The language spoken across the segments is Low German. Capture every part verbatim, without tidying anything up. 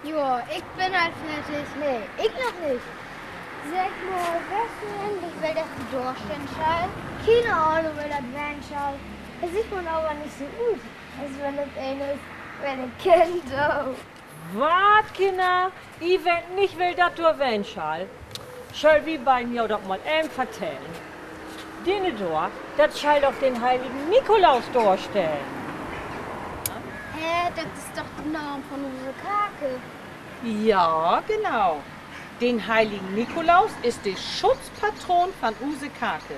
Jo, ik bün al fertig. Nee, ik noch nich. Segg mal, weetst du egentlich, well dat dor stahn schall? Kene Ahnung, well dat ween schall. He süht man aver nich so ut, as wenn dat een is, den ik kennen do. Wat, Kinner? Ji weet nich, well dat dor ween schall? Schöölt wi beiden jo dat mal even vertellen? Denne dor, dat schall doch den heiligen Nikolaus dorstellen. Hä, dat is doch de Naam von use Karke. Ja, genau. Den heiligen Nikolaus is de Schutzpatron von use Karke.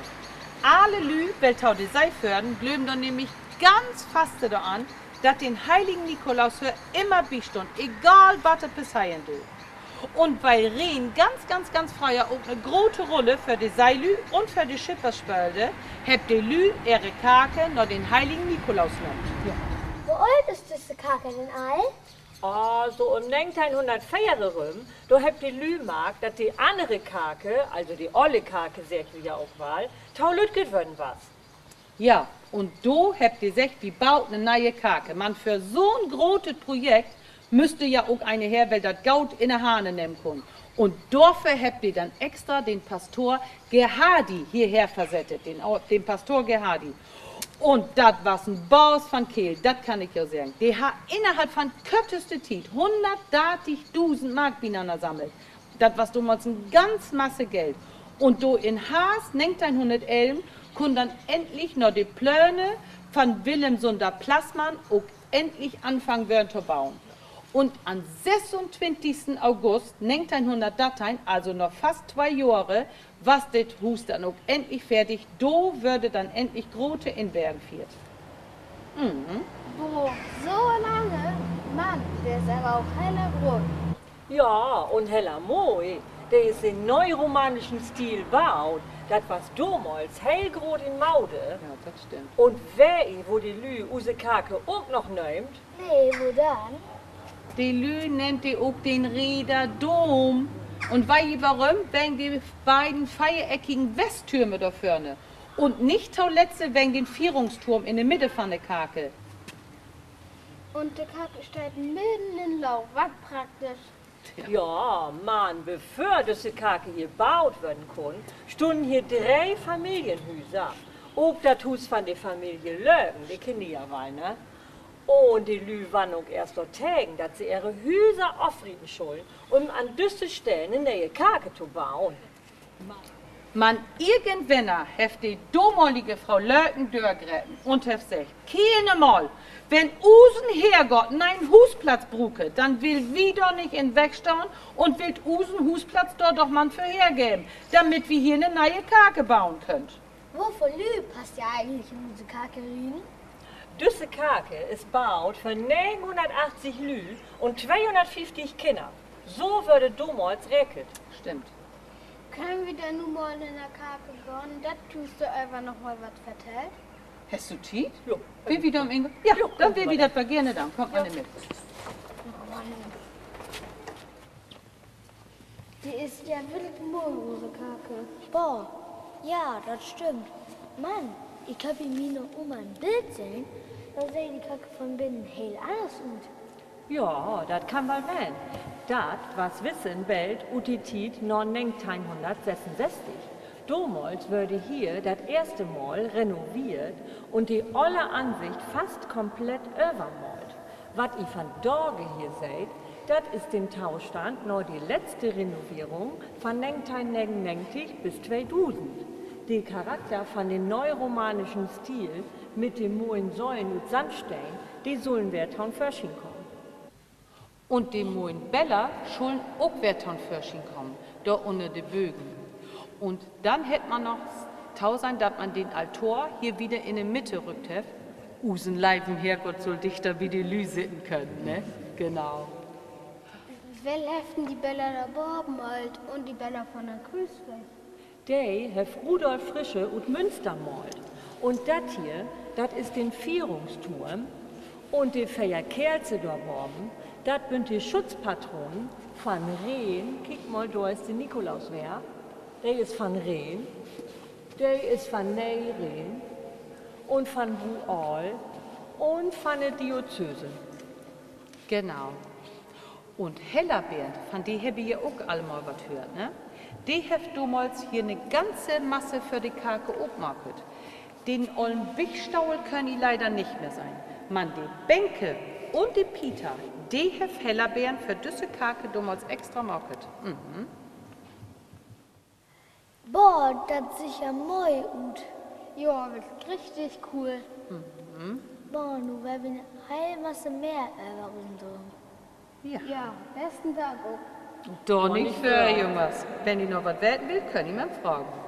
Alle Lüüd, well to de See föhren, glöövt dor nämlich ganz faste doran, dat den heiligen Nikolaus hör immer bisteiht, egal wat dor passeren deit. Un wiel Regen ganz, ganz, ganz fröher ok 'ne grote Rulle för de Seelüüd un för de Schippers spöölt, hebbt de Lüüd ehre Karke na den heiligen Nikolaus nöömt. Wo oolt is düsse Karke denn al? Ah, so üm negenteihnhunnertveer rüm, dor hebbt de Lüüd markt, dat de annere Karke, also de olle Karke, seggt wi ja ok wall, to lüttjet worrn was. Ja, un do hebbt de seggt, wi baut 'ne ne'e Karke. Man för so'n grotet Projekt müss ja ok een her, well dat goot in de Hahn nehmen kunn. Un dorför hebbt de denn extra den Pastor Gerhardi hierher versettet, den, den Pastor Gerhardi. Un dat was en Baas von Keerl, dat kann ik jo seggen. De harr innerhalb von körteste Tiet hunnertdartigdusend Mark binanner sammelt. Dat was domals en ganz Masse Geld. Un dor in Harvst negenteihnhunnertelf kunn denn endlich na de Plöne von Willem Sunder Plassmann ok endlich anfangen worrn to bauen. Un an'n sössuntwintigsten August negenteihnhunnertdarteihn, also na fast twee Johre, was dat Huus denn ok endlich fertig. Dor wörde denn endlich grote Inweihen fiert. Boah, so lange? Mann, de is aver ok heller groot. Ja, un heller moi. De is in neoromanischen Stil baut. Dat was domals heel groot in Mode. Un weet ji, wo de Lüüd use Karke ok noch nöömt? Nee, wo denn? De Lüüd nöömt de ok den Reeder Dom. Un weet ji worüm? Wegen de beiden veereckigen Westtürme dor vörne. Un nich toletzt wegen den Fierungsturm in de Midde von de Karke. Un de Karke steiht midden in Loog. Wat praktisch. Ja, man bevör düsse Karke hier baut worrn kunn, stunnen hier dree Familienhüser. Ok dat Huus von de Familie Löken, de kennt ji ja wall, ne? Un de Lüüd weren ok eerst dortegen, dat se ehre Hüser ofrieten schullen, üm an düsse Stell 'ne ne'e Karke to bauen. Man irgendwenner hett de domalige Fro Löken dörgrepen un hett seggt: Kieken Se mal, wenn usen Herrgott 'n ne'en Huusplatz bruukt, denn willt wi dor nich in'n Weg stahn un willt usen Huusplatz dor doch man för hergeven, damit wi hier 'ne ne'e Karke bauen köönt. Woveel Lüüd passt hier egentlich in use Karke rin? Düsse Karke is baut för negenhunnertachtzig Lüüd un tweehunnertfieftig Kinner. So wörde domals rekent. Stimmt. Köönt wi denn nu mal in de Karke gahn, dat du us dor över noch mal wat vertellst? Hest du Tiet? Wüllt wi dor in? Ja, denn wüllt wi dat geern doon. Kummt man mit. De is ja wirklich moi, use Karke. Boah, ja, dat stimmt. Man, ik heff hier noch mal en Bild sehn. Dor süht de Karke von binnen heel anners ut. Ja, dat kann woll ween. Dat was wiss en Bild ut de Tiet na negenteihnhunnertsessunsesstig. Domals wörde hier dat eerste Mal renoveert un de olle Ansicht fast komplett övermaalt. Wat ji vandage hier seht, dat is den Tostand na de letzte Renoveerung von negenteihnnegenunnegentig bis tweedusend. De Charakter von den neoromanischen Stil mit de moien Sölen ut Sandsteen, de sullen weer to'n Vörschien kamen. Un de moien Beller schullen ok weer to'n Vörschien kamen, dor ünner de Bögen. Un denn hett man noch tosehn, dat man den Altar hier wieder in de Mitte rückt hett. Usen leven Herrgott sull dichter bi de Lüüd sitten könen, ne? Genau. Well hefft denn de Beller dor baven maalt un de Beller von den Krüüzweg? De hefft Rudolf Frische ut Münster maalt. Un dat hier, dat is den Fierungsturm. Un de veer Kerze dor baven, dat bünt de Schutzpatronen von Regen. Kiek mal, dor is de Nikolaus weer. De is von Regen. De is von Neeregen un von Bual un von de Diözese. Genau. Un Hella Bernd, van de hebbt wi ja ok al mal wat höört, ne? De hefft domals hier 'ne ganze Masse för de Karke opmaket. Den ollen Bichtstohl köönt ji leider nich mehr sehn. Man de Bänke un de Pieta, de hefft Hella Bernd för düsse Karke domals extra maket. Boah, dat süht ja moi ut. Ja, richtig cool. Boah, nu weet wi 'ne heel Masse mehr över usen Dom. Ja, besten Dank ok. Dor nich för, Junges. Wenn ji noch wat weten wüllt, köönt ji mi fragen.